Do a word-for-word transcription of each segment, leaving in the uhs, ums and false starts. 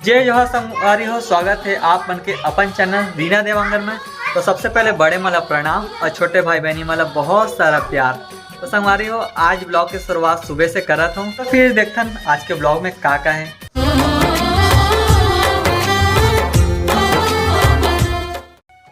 जय जोहार संगवारी हो, स्वागत हे आप मन के अपन चैनल रीना देवांगन में। तो सबसे पहले बड़े मन ला प्रणाम और छोटे भाई बहनी मन ला बहुत सारा प्यार। तो संगवारी हो, आज ब्लॉग के शुरुआत सुबह से करत हूँ, तो फिर देखथन आज के ब्लॉग में का का है।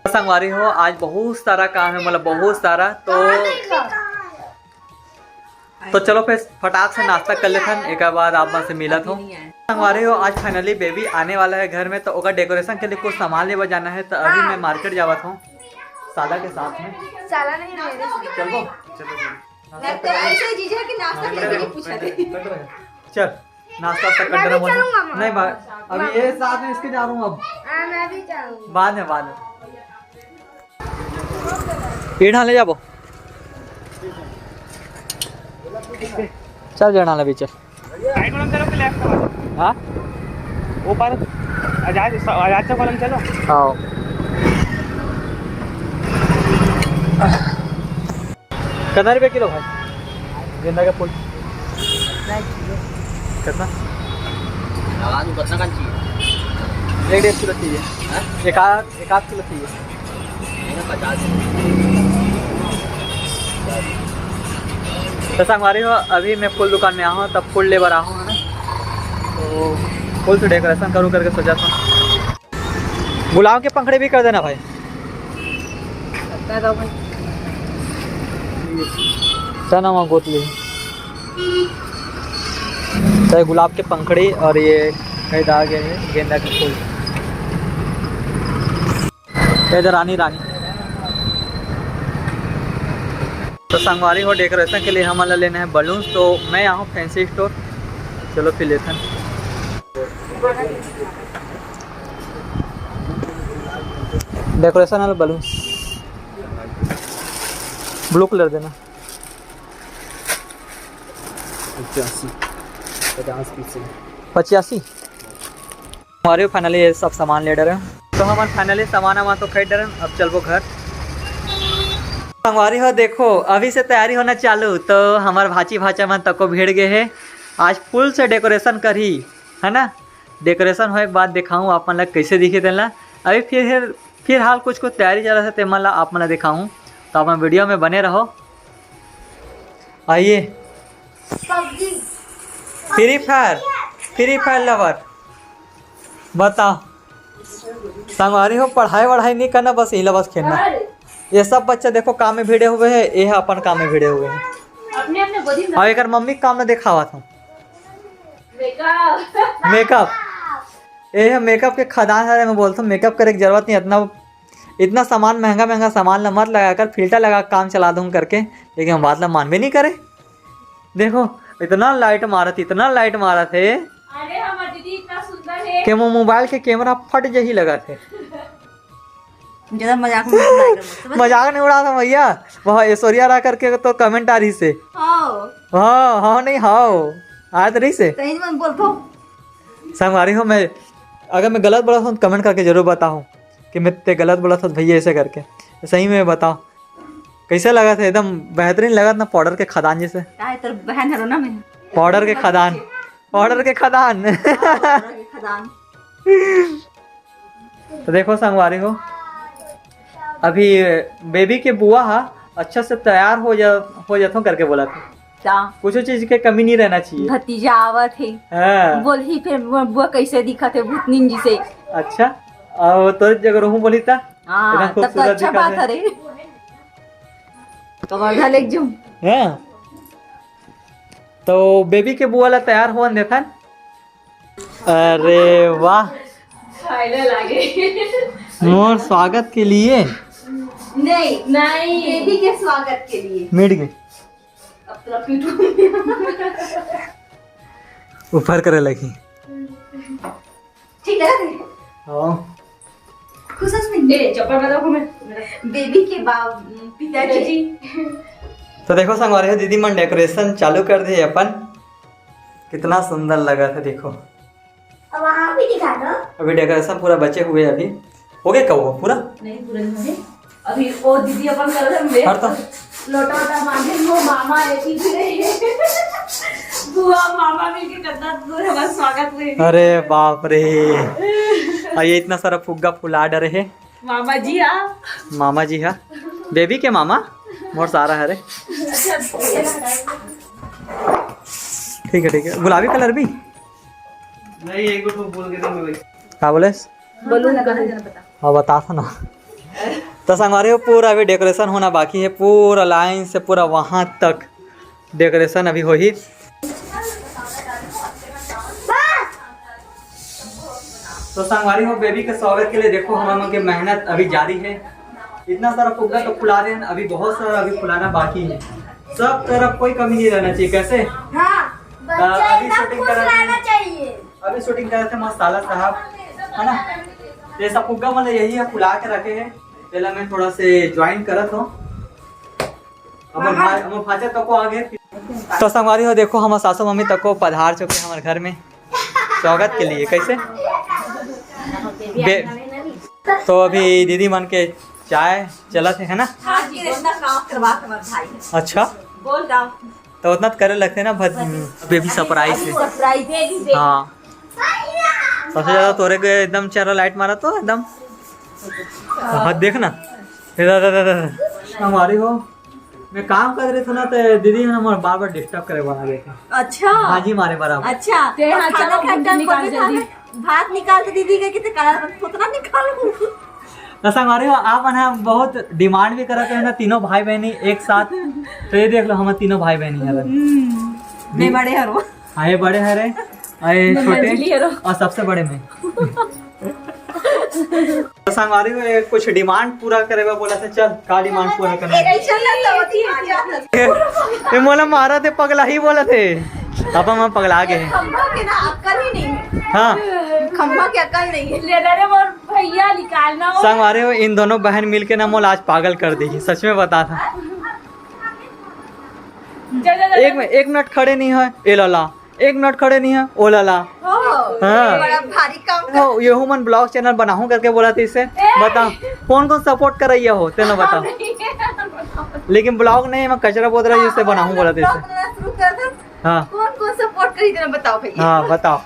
संगवारी हो, आज बहुत सारा काम है, मतलब बहुत सारा। तो तो चलो फिर फटाक से नाश्ता कर लेथन, एक बाद आप मन से मिलत हो। संगवारी हो, आज फाइनली बेबी आने वाला है घर में, तो ओकर डेकोरेशन के लिए कुछ सामान लेवा जाना है। तो अभी मैं मार्केट जावत हूँ साला के साथ में। साला नहीं, मेरे से। चलबो? चलो, चलो। लगता है ऐसे जीजा के नाश्ता के लिए पूछा थे। चल, नाश्ता वास्ता मैं कर भी देना बोल। चलूंगा, माँ। नहीं बा-, अभी ये साथ में इसके जा रहा हूँ अब। हाँ, मैं भी जाऊंगी। बाद में, बाद में। ये ढाले जाबो। चल, जय ढाले भी चल। हाँ? वो पर आजाद, आजाद चौक वाला में चलो। हाँ। कितना रुपये किलो भाई गेंदा का फूल? कितना? आवाज में कितना कान चाहिए? एक डेढ़ किलो चाहिए। हाँ? एक आध, एक आध किलो चाहिए। नहीं ना, पचास। तो संगवारी हो, अभी मैं फूल दुकान में आया हूँ, तब फूल ले बर आया हूँ, है ना? तो फूल से डेकोरेशन करूँ करके सोचा था। गुलाब के पंखड़ी भी कर देना भाई। करता है तो भाई। क्या नाम है गोतली? तो ये गुलाब के पंखड़ी और ये कई दाग है गेंदा के फूल। ये इधर रानी, रानी। तो संगवारी हो, डेकोरेशन के लिए हमन ला लेना है बलून्स, तो मैं यहाँ हूँ फैंसी स्टोर। चलो फिर लेथन। डेकोरेशन वाला बलून्स ब्लू कलर देना। पचासी, पचास पीस है। पचासी। हमारे फाइनली ये सब सामान ले डरे। तो हमन फाइनली सामान वामान तो खरीद डरन, अब चलबो घर। संगवारी हो, देखो, अभी से तैयारी होना चालू। तो हमार भाची भाचा मन तको भिड़ गए हे। आज फूल से डेकोरेशन करही, है ना? डेकोरेशन होए के बाद दिखाऊँ आप मन ला कैसे दिखे तेन ला। अभी फिर, फिलहाल कुछ कुछ तैयारी चलत हे, तेमन ला आप मन ला दिखाऊँ। तो आप मन वीडियो में बने रहो। आइए। PUBG. Free fire, free fire lover. बता। संगवारी हो, पढ़ाई वढ़ाई नहीं करना, बस इला बस खेलना। अरे। ये सब बच्चा देखो काम में भिड़े हुए हैं, ये है अपन काम में भिड़े हुए हैं। अपने अपने गोदी में। और एकर मम्मी काम में दिखावत हूँ। मेकअप। मेकअप। ये है मेकअप के खदान हरे, मैं बोलता हूँ मेकअप करे की जरूरत नहीं, इतना, इतना सामान, महंगा महंगा सामान ला मत लगा कर, फिल्टर लगा के काम चला दूँ करके, लेकिन हम बात ला मानबे नहीं करे। देखो, इतना लाइट मारत, इतना लाइट मारत हे अरे, हमार दीदी इतना सुंदर है। कि वो मोबाइल के कैमरा फट जही लगत हे। ज्यादा मजाक में मत उड़ाया करो, समझ? मजाक नहीं उड़ा था भैया, वह ऐश्वर्या राय करके तो कमेंट आ रही से। हाँ। हाँ, हाँ, नहीं, हाँ, आ तो रही से। सही में बोलतो। संगवारी हो, मैं, अगर मैं गलत बोला हूँ तो कमेंट करके जरूर बताओ कि मैं ते गलत बोला था भैया, ऐसे करके। सही में बताओ, कैसे लगत हे? एकदम बेहतरीन लगत ना, पाउडर के खदान जैसे। काहे, तोर बहन हरो ना मैं। पाउडर के खदान, पाउडर के खदान। पाउडर के खदान। तो देखो संगवारी हो, अभी बेबी के बुआ हा अच्छा से तैयार हो जा, हो जाथो करके बोला था। क्या? कुछ चीज के कमी नहीं रहना चाहिए। भतीजा आवत हे। हाँ। बोलही फिर बुआ, बुआ कैसे दिखत हे भूतनीन जी से। अच्छा, और तोर जगह रहूं बोली ता? हाँ, एकदम तब तो खूबसूरत अच्छा दिखत बात हे। अरे। कवर्धा लेके जाऊं। हाँ। तो बेबी के बुआ ला तैयार होवन देथन। अरे वाह। फाइनल आ गए। मोर स्वागत के लिए। नहीं, नहीं। बेबी के स्वागत के लिए। मिट गए। अब तोरा पीटू। ऊपर करे लगी। ठीक है। हाँ। खुश हस में? ए, चप्पल बता को मैं। बेबी के बा-, पिताजी। पिताजी। तो देखो संगवारी हो, दीदी मन डेकोरेशन चालू कर दे अपन। कितना सुंदर लगा था, देखो। अब वहाँ भी दिखा दो। अभी डेकोरेशन पूरा बचे हुए, अभी हो गया का वो पूरा? नहीं, पूरा नहीं हो गया। अभी वो दीदी अपन कर रहे हैं, हर तो। लोटा वोटा मांजे, वो मामा लेती भी रही है। बुआ मामा मिलके कितना दूर हमारा स्वागत हुई। अरे बाप रे, और ये इतना सारा फुग्गा फुला डरे है। मामा जी हा। मामा जी हा। बेबी के मामा। मोर सारा हरे। ठीक है, ठीक है। गुलाबी कलर भी। नहीं, एक तो बोल के दे भाई। का बोले? बलून का। हाँ, बता था ना। तो संगवारी हो, पूरा अभी डेकोरेशन होना बाकी है, पूरा लाइन से पूरा वहाँ तक डेकोरेशन अभी होही। तो संगवारी हो, बेबी के स्वागत के लिए देखो, हम लोग की मेहनत अभी जारी है। इतना सारा फुग्गा तो फुला रहे हैं, अभी बहुत सारा अभी फुलाना बाकी है। सब तरफ कोई कमी नहीं रहना चाहिए। कैसे? हाँ, बच्चे अभी एकदम शूटिंग खुश रहना चाहिए। अभी शूटिंग करे थे मसाला साहब, है ना? तो ये सब फुग्गा मन यही है, फुला के रखे हैं। पहले मैं थोड़ा से ज्वाइन करत हूँ। हमर भाई, हमर भांचा तको आ गए। तो संगवारी हो, देखो, हमर सासू मम्मी तको पधार चुके हैं हमर घर में स्वागत के लिए। कैसे? बे-, तो अभी दीदी मन के चाय चलत है, है ना? हाँ, ये रिश्ता काम करवा के हमारे भाई है। अच्छा। बोल दाओ। तो उतना तो करे लगते ना, भद-, बेबी सरप्राइज है। सरप्राइज है, बेबी। हाँ। सबसे ज्यादा तोरे के एकदम चेहरा लाइट मारा तो एकदम। हाँ, देख ना। हे दादा, दादा, दादा। संगवारी हो, मैं काम कर रहे थे ना, तो दीदी ने हमारे बार बार डिस्टर्ब करे बना देते। अच्छा। भाजी मारे बराबर। अच्छा। ते और हाँ, खाना चलो, खाए टाइम निकाल पर भी जल्दी। खाना, भात निकाल के दीदी के कितने कड़ा उतना निकालू। तो संगवारी हो, आप मन ह बहुत डिमांड भी करत है ना, तीनों भाई बहनी एक साथ। तो ये देख लो, हम तीनों भाई बहनी हरन। हम्म, मैं बड़े हरो। हाँ, ये बड़े हरे, और ये मैं छोटे, मंझली हरो। और सबसे बड़े मैं। तो संगवारी हो, ये कुछ डिमांड पूरा करे बर बोला था। चल, का डिमांड पूरा करना है? ये मोला मारा थे, पगला ही बोला थे। पापा, मैं पगला गए हैं। खंभा के ना अक्ल ही नहीं है। हाँ। खंभा के अक्ल नहीं है। ले ले रे मोर भैया, निकालना हो। संगवारी हो, इन दोनों बहन मिलके ना मोला आज पागल कर दी, सच में बता था। जा, जा, जा, एक जा। मि-, एक मिनट खड़े नहीं है, ए लाला, एक मिनट खड़े नहीं है, ओ लाला। हो, हाँ। बड़ा भारी काम कर। हो, येहू मन ब्लॉग चैनल बनाहूँ करके बोला था इससे। ए! बता, कौन कौन सपोर्ट करैया हो, तेनो बता। नहीं। लेकिन ब्लॉग नहीं, मैं कचरा बोतरा जिससे बनाहूँ बोला था इससे। ब्लॉग बनाना शुरू कर दे। हाँ। कौन कौन सपोर्ट करी तेरा बताओ भैया। हाँ, बताओ।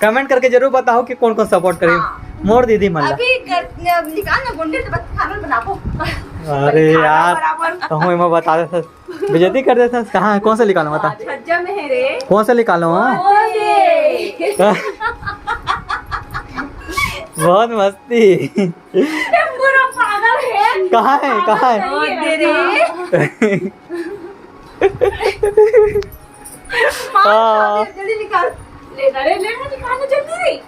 कमेंट करके जरूर बताओ कि कौन कौन सपोर्ट करी। हाँ। मोर दीदी मन ला। अभी कर, निकाल ना गुंडे तो बस खाना बनाबो। अरे खाना यार, बराबर। तो हूँ मैं बता देता। बेइज्जती कर देता। कहाँ है? कौन सा निकालो बता। छज्जा में है रे। कौन सा निकालो? हाँ? ओए। बहुत मस्ती। पूरा पागल है। कहाँ है? कहाँ है? पागल नहीं है। ओ तेरे। मार हाँ। खा दे, जल्दी निकाल। ले ना रे, ले ना, निकाल ना जल्दी रे।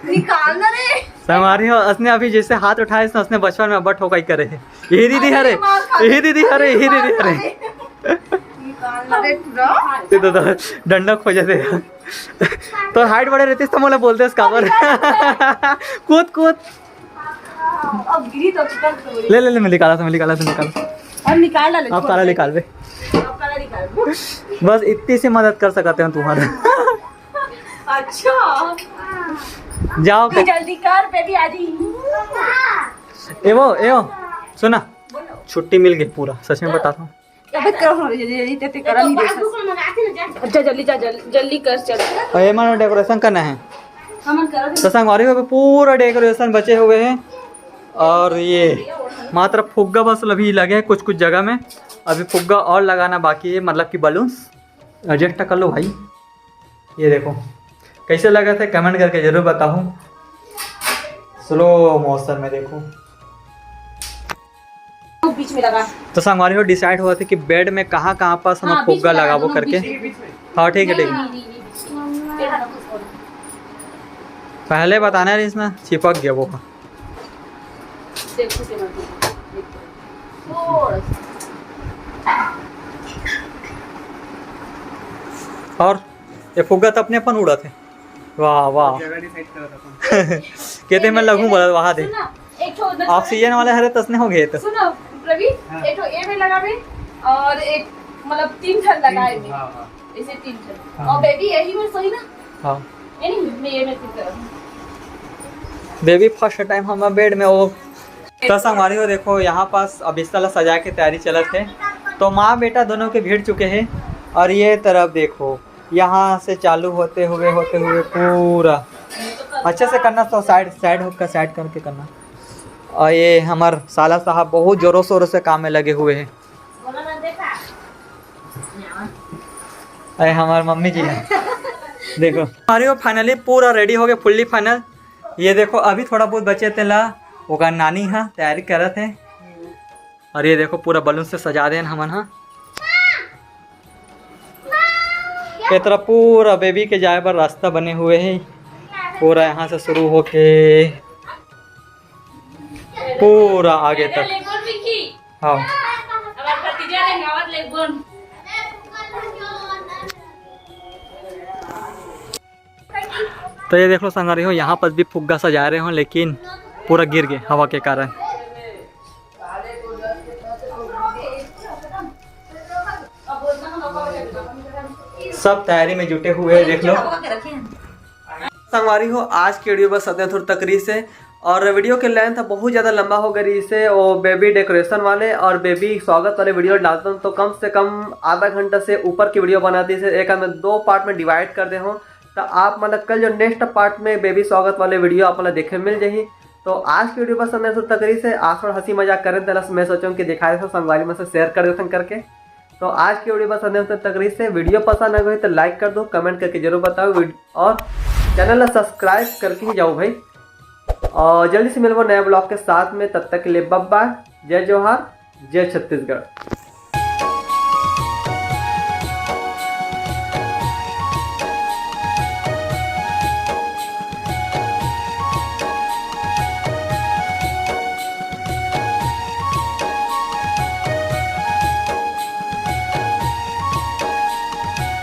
निकाल ना रे। संगवारी हो, असने अभी जैसे हाथ उठाए, असने बचपन में अब्बड़ ठोकाई करे है। यही दीदी अरे, हरे, मार खा यही दीदी दे। हरे, यही दीदी मार खा हरे। दे। निकाल ना रे पूरा। ये तो, तो डंडा खोजे थे। तो हाइट बड़े रहतीस तो मोला बोलते काबर। कूद, कूद। अब गिरी तो चिकन तोड़ी। ले, ले, ले, मैं निकाला था, मैं निकाला था, निकाला। अब निकाल डाले, अब छोड़ काला दे। निकाल बे। अब काला निकाल। बस इतनी सी मदद कर सकते हैं तुम्हारे। अच्छा। जाओ। जल्दी कर, बेबी आ रही। ए वो, ए वो, सुना। बोलो। छुट्टी मिल गई पूरा, सच में बताता हूँ। अबे करो ना, जल्दी, जल्दी, तेरे तेरे करा नहीं दे पासबुक सकता। मंगा के ना जा। अच्छा, जल्दी जा, जल्दी, जल्दी कर, चल। और ये मानो डेकोरेशन करना है। हमन करा दे। तो संगवारी हो, पूरा डेकोरेशन बचे हुए हैं और ये मात्र फुग्गा बस अभी लगे हैं कुछ कुछ जगह में। अभी फुग्गा और लगाना बाकी है, मतलब कि बलून्स। एडजस्ट कर लो भाई। ये देखो, कैसे लगा था, कमेंट करके जरूर बताओ। स्लो मोशन में देखो। बीच में लगा। तो संगवारी हो, डिसाइड हुआ था कि बेड में कहाँ कहाँ पास हम हाँ, बीच फुग्गा में लगा लगाबो दोनों करके। बीच में। हाँ, ठीक है, नहीं, ठीक है। नहीं, नहीं, नहीं, बीच में। ये वाला कुछ और। पहले बताना रहिस ना, चिपक गया वो। देखो, देखो, देखो। थोड़ा सा। और ये फुग्गा तो अपने अपन उड़त है। वाह, वाह। जगह डिसाइड करत अपन। कहते मैं लगूं बोला वहां दे। सुन ना, एक ठो उधर ऑक्सीजन वाले हरे तसने हो गए तो। सुनो, रवि, हाँ। एक ठो ए में लगावे और एक, मतलब, तीन ठन लगाए में। हाँ, हाँ। ऐसे तीन ठन। हाँ। और बेबी यही में सोई ना? हाँ। ये नहीं, मैं ये में फिट करब। बेबी फर्स्ट टाइम हम बेड में वो। तो संगवारी हो, देखो, यहाँ पास अब बिस्तर ला सजाए के तैयारी चलत है। तो माँ बेटा दोनों के भिड़ चुके हैं। और ये तरफ देखो, यहाँ से चालू होते हुए, होते हुए पूरा अच्छे से करना, तो साइड, साइड होकर, साइड करके करना। और ये हमर साला साहब बहुत जोरों शोरों से काम में लगे हुए हैं। अरे, हमार मम्मी जी हैं। देखो, अरे, वो finally पूरा ready हो गए, fully final। ये देखो, अभी थोड़ा बहुत बचे, तेला ओकर नानी हा तैयारी करत है। और ये देखो, पूरा balloon से सजा देन हमन हा। ये तरफ पूरा baby के जाए बर रास्ता बने हुए है, पूरा यहाँ से शुरू होके पूरा आगे तक। हाँ। तो ये देख लो संगवारी हो, यहाँ पर भी फुग्गा सजा रहे हो, लेकिन पूरा गिर गए हवा के कारण। सब तैयारी में जुटे हुए हैं, देख लो। संगवारी हो, आज की video बस अतने थोड़ी तक रही से, और video के length बहुत ज़्यादा लंबा हो गई रही से, वो baby decoration वाले और baby स्वागत वाले video डालता हूँ, तो कम से कम आधा घंटा से ऊपर की video बनाती से एक में दो part में divide कर दे हूँ। तो आप मतलब कल जो next part में baby स्वागत वाले video आप मतलब देखे मिल जाही। तो आज की video बस अतने थोड़ी तक रही से, आज थोड़ा हंसी मजाक करें, तेला मैं सोचूं कि दिखाए से संगवारी में से share कर देथन करके। तो आज की video बस अतने थोड़ी तक रही से, video पसंद आ गई तो like कर दो, comment करके जरूर बताओ, वीड-, और channel ला subscribe करके ही जाओ भाई। और जल्दी से मिलबो नया vlog के साथ में, तब तक के लिए bye bye, जय जोहार, जय छत्तीसगढ़।